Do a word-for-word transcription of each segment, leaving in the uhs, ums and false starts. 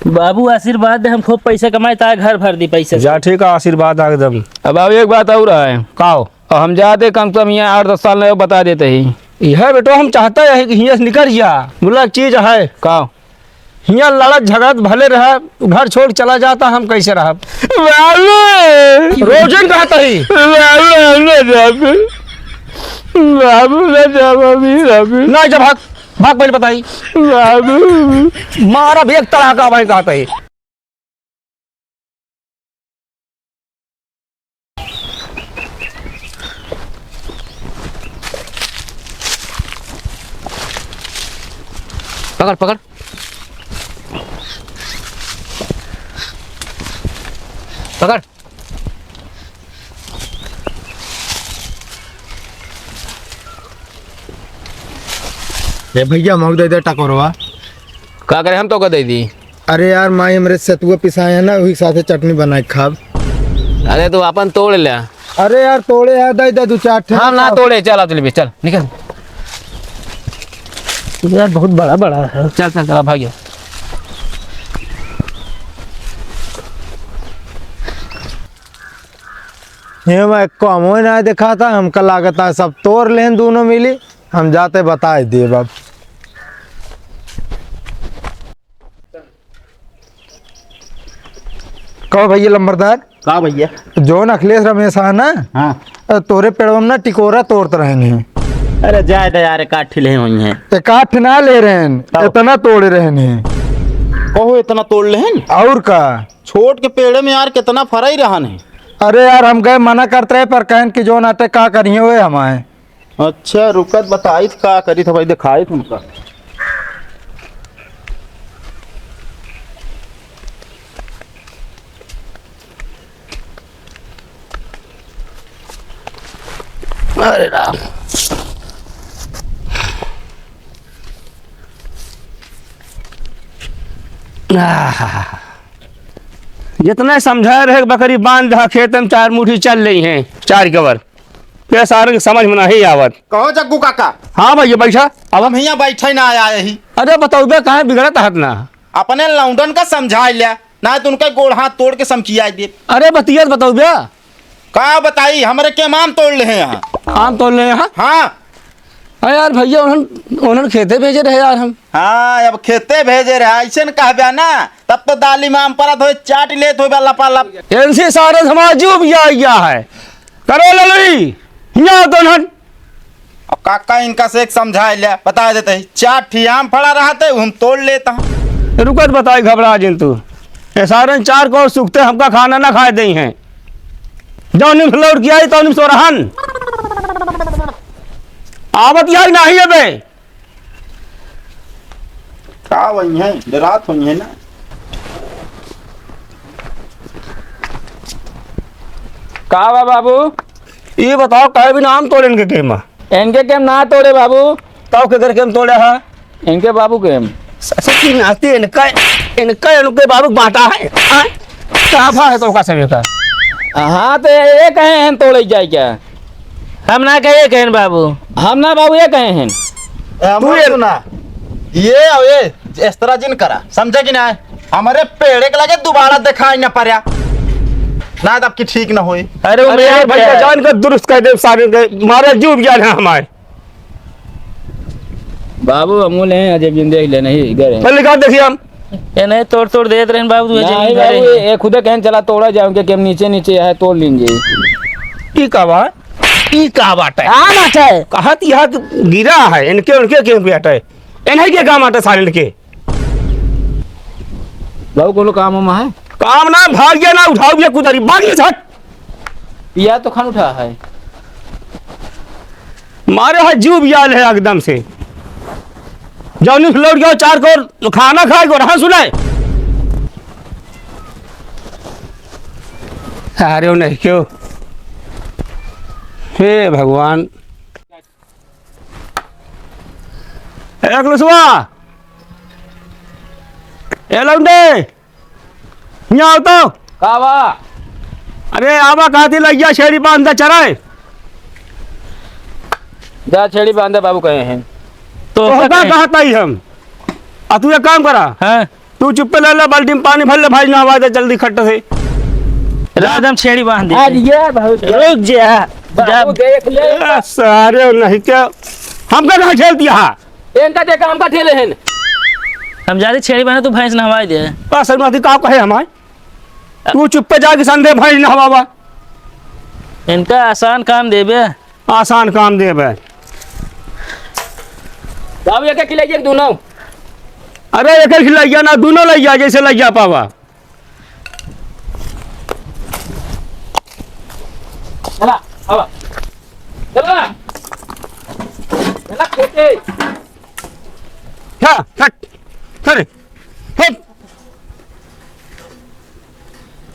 बाबू आशीर्वाद दे, हम खूब पैसा कमाए, ताए घर भर दी पैसा से। जा ठीक है, आशीर्वाद आ एकदम। अब बाबू एक बात और है। का हो? अब हम जाते कम से कम यहाँ आठ दस साल नहीं बता देते ही। यह बेटो हम चाहता है कि हियाँ से निकल जा। बोला चीज है। का हो? हियाँ लड़त झगड़त भले रहा, घर छोड़ चला जाता, हम कैसे रहब? बाबू! रोजन कहत ही। बाबू, हम ना जाबे। बाबू, ना जाबे, अभी रहबे। ना जा, भाग, भाग, पहले बताई। बाबू। मारा भी एक तड़ाका भाई कहत ही। पकड़, पकड़। पकड़। ए भैया, मऊ दे दे टकोरवा। का करे, हम तो का दे दी। अरे यार, माई हमरे सतुआ पिसाए है ना, वही साथे चटनी बनाए के खाब। अरे, तू अपन तोड़ ले। अरे यार, तोड़े है, दे दे दू चार ठे। हम ना तोड़े, चल, चल, चल, निकल। यार, बहुत बड़ा बड़ा है। चल, चल, चल, भाग जा। ये मैं कमो ना दिखाता, हमका लागता है सब तोड़ लेन दोनों मिली। हम जाते बताए देब अब। कहो भैया लंबरदार। का भैया? जौन अखिलेश रमेश है ना, हाँ। अ, तोरे पेड़वा में ना टिकोरा तोड़त रहन है। अरे जाए दे यार, एकाठ ले होई हैं। एकाठ ना ले रहन, तब? इतना तोड़े रहन है। कहो इतना तोड़ लेहन? और का? छोट के पेड़े में यार कितना फरा ही रहन है। अरे यार, हम गए मना करत रहे, पर कहन कि जौन अटे का करिए हुए हमारे। अच्छा, रुकत बताइत का करित ह भाई, देखाइत हमका। अरे राम। आहा। जितना समझा रहे, बकरी बांध दहा, खेत में चार मुठी चल रही हैं, चार कवर। ये सारन के समझ में नहीं आवत। कहो जग्गू काका। हाँ भैया, बैठा। अब हम हियाँ बैठे ना आया ही। अरे बतौबे, काहे बिगड़त हत ना? अपने लौंडन का समझाइ ल्या, ना तो उनका गोड़ हाथ तोड़ के समकियाइ दे। अरे बतिया तो बतौबे। का बताई, हमरे के आम तोड़ ले हैं यहाँ। आम तोड़ ले हैं यहाँ? हाँ। अरे यार भैया, उन्हन, उन्हन खेते भेजे रहे यार हम। हाँ, अब खेते भेजे रहे, ऐसे न कहबे ना, तब तो दाली में आम परत होए, चाट लेत होए लपालप। इनसे सारे समाज जो भी आ गया है, करो ललई, हियाँ आओ तो उन्हन। अब काका इनका से एक समझाए ले, बता देते हैं, चार ठी आम फड़ा रहते, हम तोड़ लेता। रुकत बताई, घबरा जिन तू। ये सारन चार को सुखते हमका खाना ना खाए देई हैं। जौनी से लौट के आई, तौनी से सोरहन। आवत यही नाही अबे। का वही है, डरात होई है ना। का बा बाबू? ये बताओ, काहे बिना आम तोड़े इनके केमा? इनके केम ना तोड़े बाबू। तब केकर केम तोड़े हा? इनके बाबू केम। स-, सच्ची नाती इनका, इनका इनके बाबू बांटा है। हाँ? का भा है तो का समय का? हाँ, तो ये कहे हैं तोड़े जाए क्या? हम ना कहे कहन बाबू। हम ना बाबू ये कहे हैं। ए, हमर तू ये सुना, ये और ये इस तरह जिन करा, समझे कि ना? हमरे पेड़े के लगे दोबारा दिखाई ना पड़ा, ना तब की ठीक ना होई। अरे वो अरे मेरे यार भैया, भैया। जान का दुरुस्त कर दे, सारे के मारे जीव जान है हमारे। बाबू, हमू ले हैं, अजय बिन देख ले, नहीं, इधर है। पहले का देखिए हम। ये नहीं, तोड़, तोड़ देत रहेन बाबू, तू अजय नहीं बिन बाबू, धरे। ये, ये खुदे कहन चला तोड़ा जाए, उनके केम नीचे, नीचे है, तोड़ लीजिए। ई का बा? ई का बात है? का बात है? कहत यहाँ गिरा है, इनके, उनके केम पे हटे। इन्हीं के काम आटे सारे इनके। बाबू, कोनो काम वाम है? काम ना, भाग गया ना, उठाओ गया कुदारी, भाग गया झट। पिया तो खान उठा है। मारे है जीव बियाल है एकदम से। जौनी से लौट गया चार को खाना खाए को रहा सुनाए। अरे नहीं क्यों? हे भगवान। ए अखिलेशवा, ए लौंडे, हियाँ आओ तो। का बा? अरे आवा, कहती लगिया छेड़ी बांध दे चराए। जा छेड़ी बांधे बाबू कहे हैं। तो तो होता कहे। कहता ही हम। आ तू एक काम करा। हाँ। तू चुप्पे ले ले, बाल्टी में पानी भर ले भाई, नहवाइ दे जल्दी खट्ट से। रात हम छेड़ी बांध दे। अरे बहुत रुक जा। बाबू देख ले। ए, सारे नहीं क्या, हमका कहाँ ठेल दिया है? इनका देखा, हमका ठेले हैं। हम जाते छेड़ी बांधे, तू भैंस नहवाइ दे। बस हम अति का कहे हमारे, तू चुप्पे जाके संधे भैंस नहवावा। इनका आसान काम देबे। आसान काम देबे। बाबू एक एक खिलाइए दोनों। अरे एक एक खिलाइया ना, दोनों लइया, जैसे लइया पावा। चला, आवा। चला। चला, खेते। हाँ, हट। अरे, हट।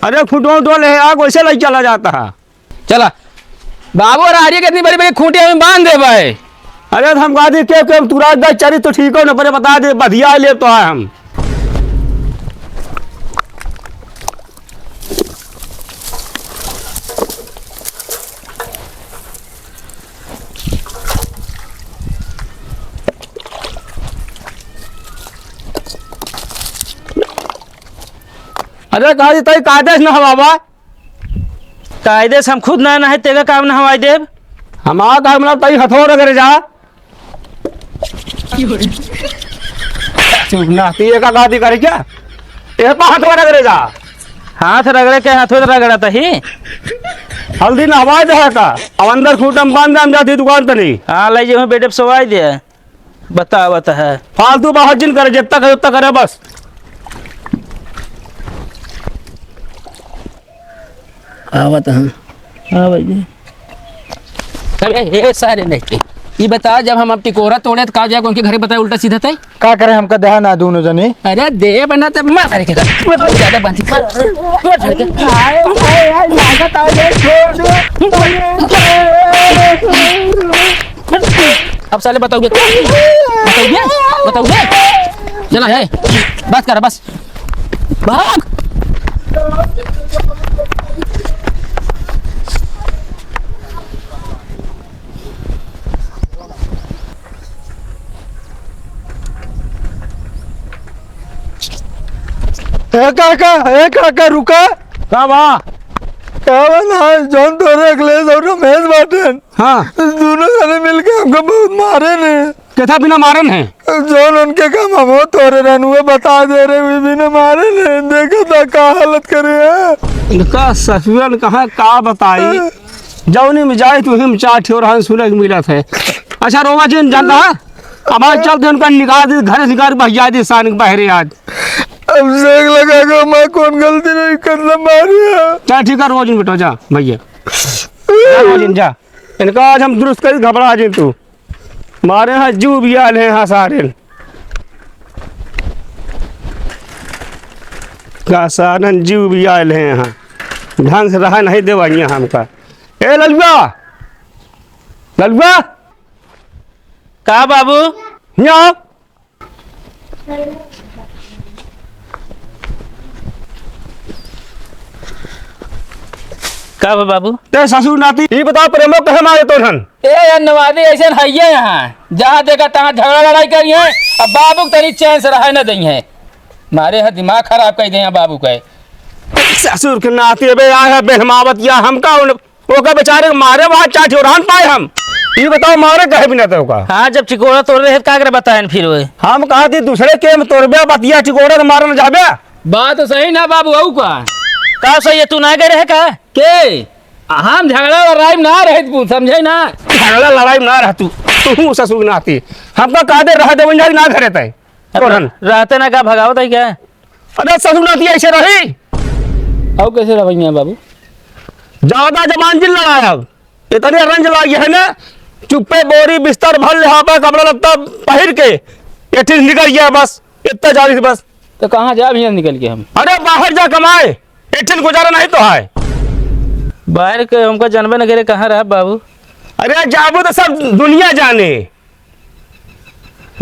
अरे, खुटो उटो ले आग, वैसे लइ चला जाता है। चला। बाबू, अरे, आर्य कितनी बड़ी बड़ी खूंटी हमें बांध दे भाई। अरे, तो हम कहा दी, के, के, तू रात दस चरी तो ठीक हो ना, पर बता दे, बधिया ले तो आए हम। अरे कहा जी, तई कायदे से नहवावा। कायदे से हम खुद ना नहाए, तेगा काम नहवाई देब। हमारा काम ना, तई हथौड़ रगड़े जा। चुप ना, तू ये का गादी करे क्या? ये पा हथौड़ रगड़े जा। हाथ रगड़े के हाथों से रगड़ा तही। हल्दी नहवाए दे का। अब अंदर खूंटम बांध दे, हम जाती दुकान तनी। हाँ, ले जाओ, बेटे पे सवाई दे। बतावत है। फालतू बाहर जिन करे, जितना करे, उतना करे बस। आवत है। हाँ भाई जी। अरे, हे सारे नहीं के। ई बता, जब हम अब टिकोरा तोड़े, तो का जाए, उनके घरे बताए, उल्टा सीधा तय? का करे, हमका देहा ना दोनों जने। अरे, दे बना, तब मार करे के कर। ज्यादा बांधी। मार, मार, मार, मार। आए, आए, आए, लागत आ गए, छोड़ दो। अब साले बताओगे? बताओगे? बताओगे? चला है, बात कर बस। भाग। ए काका, ए काका, रुका। का बा? का बा ना, जौन तोरे अखिलेश और रमेश बाटेन। हाँ। दोनों जने मिलके हमको बहुत मारेन। केथा बिना मारेन है? जौन उनके काम हम हो तोरे रहन, उहे बता दे रहे, वे बिना मारेन। देखो ता का हालत करे है। इनका ससुरन कहाँ का बताई। जौनी में जाए तो ही में चार ठे और हन सुने के मिलत है। अच्छा रोवा जिन जानता है? अब आज चलते उनका निकाल दे, घर से निकाल भैया दे सान के बहरे आज। अब देख लगा के मैं कौन गलती नहीं करना मारी है। चल ठीक है, रोवा जिन बेटा, जा भैया। जा रोवा जिन, जा। इनका आज हम दुरुस्त करी, घबरा जिन तू। मारे हैं, जीव भी आयल हैं, हाँ, सारे। का सारन जीव भी आयल हैं, हाँ। ढंग से रहा नहीं देवा यहाँ हमका। ए ललुआ, ललुआ। का बाबू? यहाँ आओ। का बा बाबू? ते ससुर नाती, ई बताओ प्रेमो कहे मारे तोहन? ए यार नवादी ऐसे हइये यहाँ, जहाँ देखा तहाँ झगड़ा लड़ाई करी है। अब बाबू के तनी चैन से रहे न दई है, मारे है दिमाग खराब कर दे हैं बाबू के। ससुर के नाती बे आए है बेहमावत या हमका उन ओका बेचारे के मारे वहाँ चार ठे ओरान पाए हम। ई बताओ मारे कहे बिना तो का? हाँ, जब टिकोड़ा तोड़ रहे का करे बताएन फिर ओए? हम कहा थी दूसरे के में तोड़बे बतिया टिकोड़ा तो मारन जाबे। बात तो सही ना बाबू, अउ का? का सही है, तू ना गए रहे का? के? हम झगड़ा लड़ाई में ना रहे तू, समझे ना? झगड़ा लड़ाई में ना रह तू, तू ससुर नाती। हमका कहा दे रह दे वंझारी ना घरे तय। तोड़न। रहते ना का भगावत है क्या? अरे ससुर नाती ऐसे रही। अउ कैसे रवैया बाबू? ज्यादा जबान जिन लड़ाया। इतने रंज लागी है ना, चुप्पे बोरी बिस्तर भर लिहापा, कपड़ा लत्ता पहिर के एठिन निकल गया बस, इतना जानी से बस। तो कहाँ जाब हियाँ निकल के हम? अरे बाहर जा कमाए, एठिन गुजारा नहीं तो है। बाहर के हमका जानबे न करे, कहाँ रह बाबू? अरे जाबू तो सब दुनिया जाने।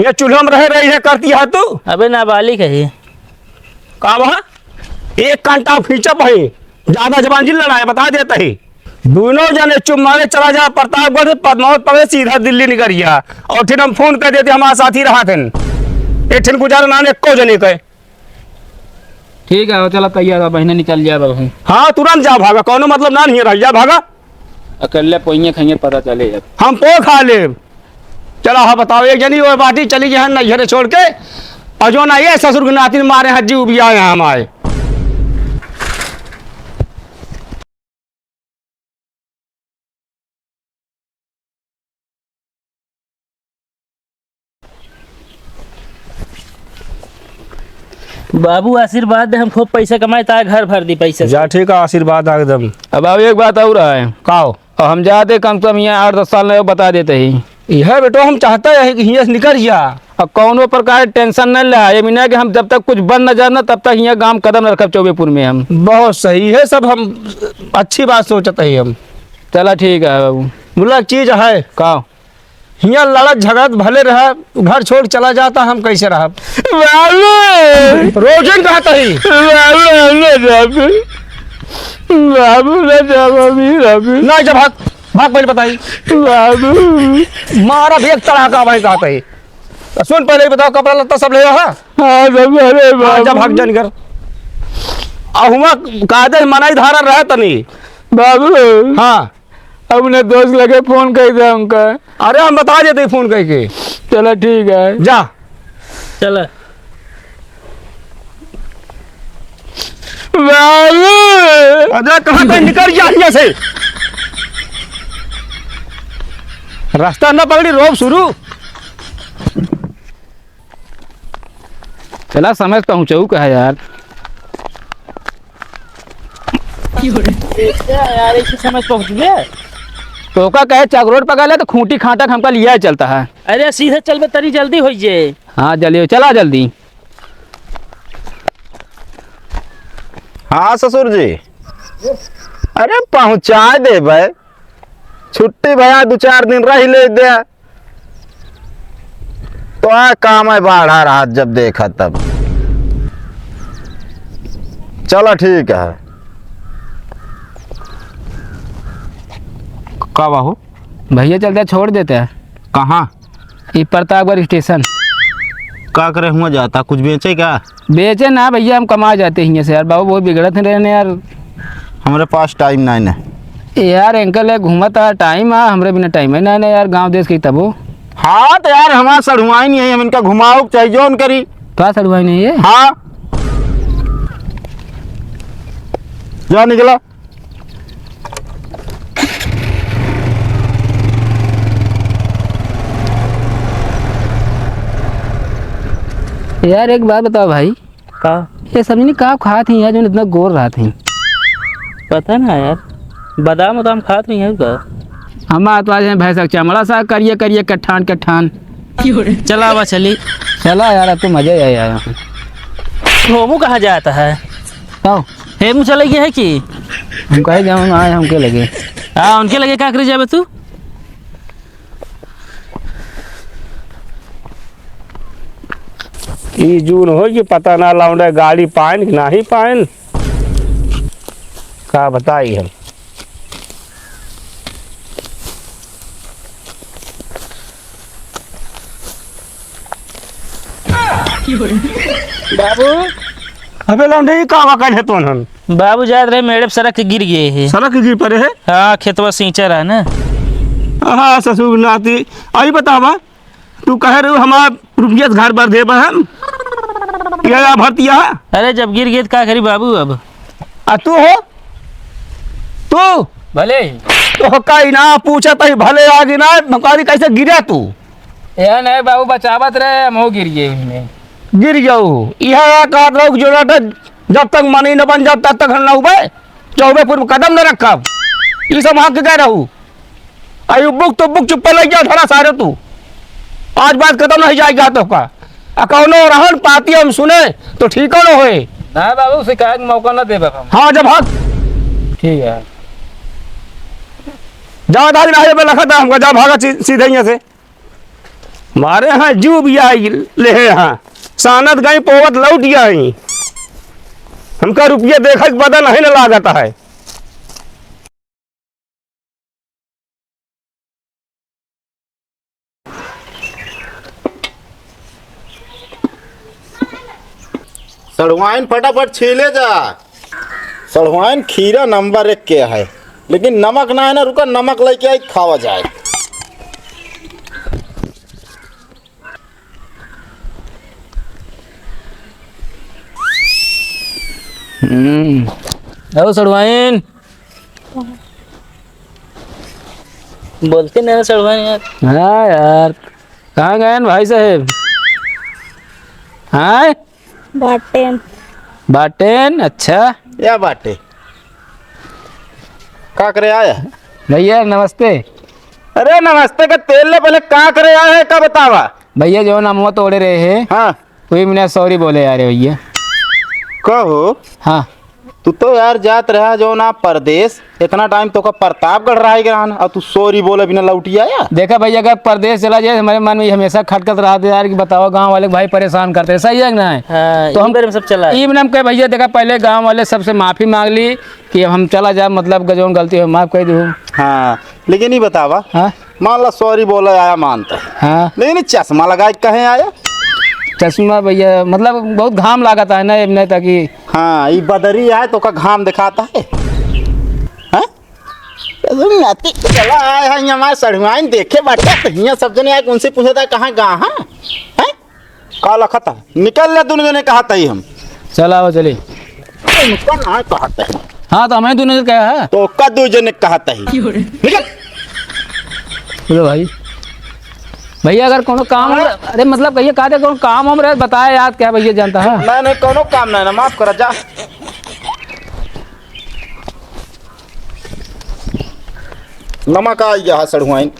ये चूल्हा में रहे रही है करती है तू? अबे नाबालिग है ये। का वहाँ? एक कांटा खींचब है, ज्यादा जबान जिन लड़ाए, बता देता ही। दोनों जने चुप मारे चला जा प्रतापगढ़ से पद्मावत पकड़े सीधा दिल्ली निकल गया। और फिर हम फोन कर देते हमारे साथी रहा थे। एक ठिन गुजारा नाने को जने के। ठीक है, चला तैयार हो, बहिने निकल जाए बहू। हाँ, तुरंत जा भागा, कौनो मतलब ना नहीं रह जा भागा। अकेले पोइये खाइए, पता चले अब। हम पो खा लेब। चला, हाँ, बताओ, एक जनी वो बाटी चली गई है नैहरे छोड़ के, और जो ना ये ससुर के नाती मारे हज्जी उबिया यहाँ हम आए। बाबू, आशीर्वाद दे, हम खूब पैसा कमाए, ताकि घर भर दी पैसा से। जा, ठीक है, आशीर्वाद आ एकदम। अब बाबू, एक बात और है। का हो? अब हम जाते, कम से कम यहाँ आठ दस साल नहीं, बता देते ही। यह बेटो, हम चाहते हैं कि हियाँ से निकल जा। अब कौनो प्रकार tension न ले, ये बिना कि हम जब तक कुछ बन न जाना, तब तक हियाँ गाँव कदम न रखब चौबेपुर में हम। बहुत सही है, सब हम अच्छी बात सोचते हैं हम। चला, ठीक है बाबू। बोला, एक चीज है। का? हियाँ लड़त झगड़त भले रहा, घर छोड़ चला जाता, हम कैसे रहब? बाबू! रोजन कहता ही। बाबू, हम ना जाबे। बाबू, ना जाबे, अभी रहबे। ना जा, भाग, भाग, पहले बताई। बाबू। मारा भी एक तड़ाका भाई कहता ही। सुन, पहले ही बताओ, कपड़ा लत्ता सब ले आया? हाँ, सब, अरे हाँ, जा, बाबू। भाग जा निकर। आ हुआ कायदे से मनाई धारा रहे तनी। बाबू। हाँ। अपने दोस्त लगे फोन कर दे उनका। अरे, हम बता देते फोन करके। चला, ठीक है। जा। चला। बाबू! अरे, कहाँ पे निकल जा हियाँ से? रास्ता ना पकड़ी, रोब शुरू। चला, समझ पहुँचऊ का है यार। यार, एक ही समझ पहुँच गए। तो का कहे, चक रोड पकड़ ले तो खूंटी खाटक हमका लिया चलता है। अरे, सीधे चलबे, तनी जल्दी होई जे। हाँ, जल्दी हो, चला जल्दी। हाँ ससुर जी, अरे पहुँचा देबे, छुट्टी भया दो चार दिन रह ले दे। तो आ काम है बाढ़ा रहा जब देखा तब। चला ठीक है। का बाहू? भैया चलते छोड़ देते हैं। कहाँ? ई प्रतापगढ़ स्टेशन। का करे हुआ जाता, कुछ बेचे का? बेचे ना भैया, हम कमा जाते हियाँ से यार, बाबू बहुत बिगड़त हैं रहने यार। हमरे पास टाइम नाहीं ना। ए यार, अंकल है, घूमत आ, टाइम आ, हमरे बिना टाइम है ना, ना यार, गाँव देश के तबो। हाँ, तो यार, हमारा सढ़ुआई नहीं है, हम इनका घुमाओ, चाहे जौन करी। का सढ़ुआई नहीं है? हाँ। जा निकला। यार, एक बात बताओ भाई। का? ये सब नहीं का खात ही यार, जो इतना गोर रहत ही? पता ना यार, बादाम उदाम खात नहीं है का? हमार तो आज भैंस का चमड़ा सा करिए करिए कट्ठान कट्ठान। चला बा चली। चला यार, अब तो मजा ही आया यार। होमू कहाँ जाता है? का? हेमू चले गए है कि? हम कहे जाओ ना आए हमके लगे। हाँ, उनके लगे का करे जाबे तू? ई जून हो कि पता ना लौंडे गाड़ी पाइन कि नाही पाइन, का बताई हम। बाबू। अबे लौंडे, ई का हुआ कल है तोन हम? बाबू जात रहे मेड़े पे, सड़क के गिर गए है। सड़क के गिर पड़े है? हाँ, खेतवा सींचा रहा ना। हाँ, ससुर नाती। आई बतावा, तू कहे रहे हमार रुपया से घर भर देबा हम? ये या भरतिया? अरे, जब गिर गए तो का करी बाबू अब? आ तू हो? तू? भले ही। तो कहीं ना पूछा तही भले आगे ना, भिखारी कैसे गिरा तू? ए नहीं बाबू, बचावत रहे, हम हो गिर गए उनमें। गिर गयो। यह कहत रहो कि जो ना जब तक मनई न बन जाओ, तब तक हम ना उबे, चौबे फुट कदम न रखब। ई सब हक गए रहू। अरे बुक तो बुक चुप्पे लग जा धरा सारे तू। आज बात खत्म नहीं जाएगा तो का। आ कौनो रहन पाती हम सुने तो ठीक न होए। ना बाबू, शिकायत मौका ना देबे हम। हाँ, जब हक। ठीक है। जाओ दादी ना, ये पे लखत है हमका, जा भागा सी-, सीधे यहाँ से। मारे हाँ जू भी आई ले हाँ। सानत गई पोवत लौट आई। हमका रुपया देखक पता नहीं न लागत है। सड़वाइन फटाफट छीले जा। सड़वाइन खीरा नंबर एक के है, लेकिन नमक ना है ना, रुका नमक लेके आई, खावा जाए। हम्म। आओ सड़वाइन। बोलते नहीं सड़वाइन यार। हाँ यार, कहाँ गए हैं भाई साहब? हाँ? बाटेन। बाटेन, अच्छा। या बाटे। का करे आया? भैया, नमस्ते। अरे, नमस्ते का तेल ले, पहले का करे आया है, का बतावा? भैया, जो ना मुँह तोड़े रहे हैं, हाँ। वही मैंने sorry बोले आ रहे भैया। कहो। हाँ। तू तो यार जात रहा जो ना परदेश, इतना time तो का प्रतापगढ़ रह गया ना, और तू sorry बोले बिना लौटी आया। देखा भैया, अगर परदेश चला जाए, हमारे मन में ये हमेशा खटकत रहता है यार कि बताओ, गाँव वाले भाई परेशान करते हैं, सही है कि नहीं? हाँ, तो इही हम बारे में सब चला है। ई में हम कहे भैया, देखा पहले गाँव वाले सबसे माफी मांग ली कि अब हम चला जाए, मतलब जौन गलती हो माफ कर दो। हाँ, लेकिन ये बतावा, हाँ? मान ला sorry बोले आया मानता है। हाँ। लेकिन ये चश्मा लगाए कहे आया? चश्मा भैया, मतलब बहुत घाम लागत है ना, एमने ताकि हाँ, ये बदरी आए तो का घाम दिखाता है? हाँ? अरे नाती, चला आए हैं यहाँ हमारे सड़ुआइन देखे बाटे, तो हियाँ सब जने आए, उनसे पूछा था कहाँ गा, हाँ? हैं? का लखत है? निकल ले दोनों जने, कहा तही हम। चल आओ, चली। उनका ना कहा तही। हाँ, तो हमें दोनों ने कहा है। तो का दो जने कहा तही। निकल। बोलो भाई। भैया, अगर कोनो काम हो, हाँ? अरे मतलब कहिए, का दे कोनो काम हो रहे, बताए यार, क्या भैया जानता है? नहीं, नहीं, कोनो काम नहीं ना, माफ करा जा। नमक आ गया है सड़ुआइन।